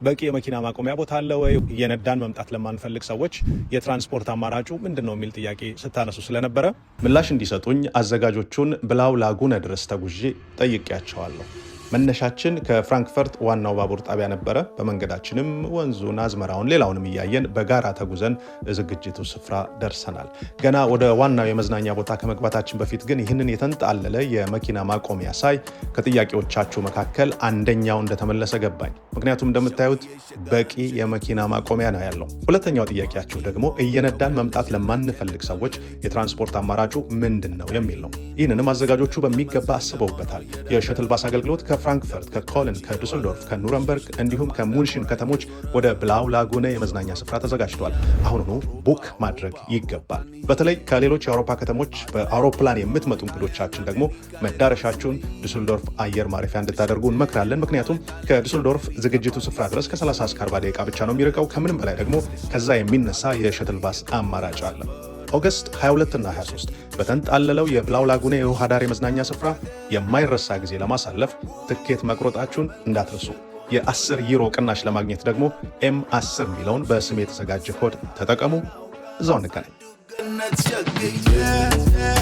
በቂ የመኪና ማቆሚያ ቦታ አለ ወይ? እየነዳን መምጣት ለማንፈልግ ሰዎች የትራንስፖርት አማራጩ ምንድን ነው የሚል ጥያቄ ስታነሱ ስለነበረ ምላሽ እንዲሰጡኝ አዘጋጆቹን ብላው ላጉነ ድረስ ተጉዤ ጠይቄያቸዋለሁ። መነሻችን ከፍራንክፈርት ዋናው ባቡር ጣቢያ ነበረ። በመንገዳችንም ወንዙን፣ አዝመራውን፣ ሌላውንም እያየን በጋራ ተጉዘን ዝግጅቱ ስፍራ ደርሰናል። ገና ወደ ዋናው የመዝናኛ ቦታ ከመግባታችን በፊት ግን ይህንን የተንጣለለ የመኪና ማቆሚያ ሳይ ከጥያቄዎቻችሁ መካከል አንደኛው እንደተመለሰ ገባኝ። ምክንያቱም እንደምታዩት በቂ የመኪና ማቆሚያ ነው ያለው። ሁለተኛው ጥያቄያችሁ ደግሞ እየነዳን መምጣት ለማንፈልግ ሰዎች የትራንስፖርት አማራጩ ምንድን ነው የሚል ነው። ይህንንም አዘጋጆቹ በሚገባ አስበውበታል። የ shuttle bus አገልግሎት ከፍራንክፈርት፣ ከኮልን፣ ከዱስልዶርፍ፣ ከኑረምበርግ እንዲሁም ከሙንሽን ከተሞች ወደ ብላው ላጉነ የመዝናኛ ስፍራ ተዘጋጅቷል። አሁኑኑ book ማድረግ ይገባል። በተለይ ከሌሎች የአውሮፓ ከተሞች በአውሮፕላን የምትመጡ እንግዶቻችን ደግሞ መዳረሻችሁን ዱስልዶርፍ አየር ማረፊያ እንድታደርጉ እንመክራለን። ምክንያቱም ከዱስልዶርፍ ዝግጅቱ ስፍራ ድረስ ከ30 እስከ 40 ደቂቃ ብቻ ነው የሚርቀው። ከምንም በላይ ደግሞ ከዛ የሚነሳ የ shuttle bus አማራጭ አለ። August 22 እና 23 በተንጣለለው የብላው ላጉኔ የውሃ ዳር የመዝናኛ ስፍራ የማይረሳ ጊዜ ለማሳለፍ ትኬት መቁረጣችሁን እንዳትረሱ። የ10 ዩሮ ቅናሽ ለማግኘት ደግሞ M 10 የሚለውን በስም የተዘጋጀ ኮድ ተጠቀሙ። እዛው እንገናኝ። ገነት ሸግዬ።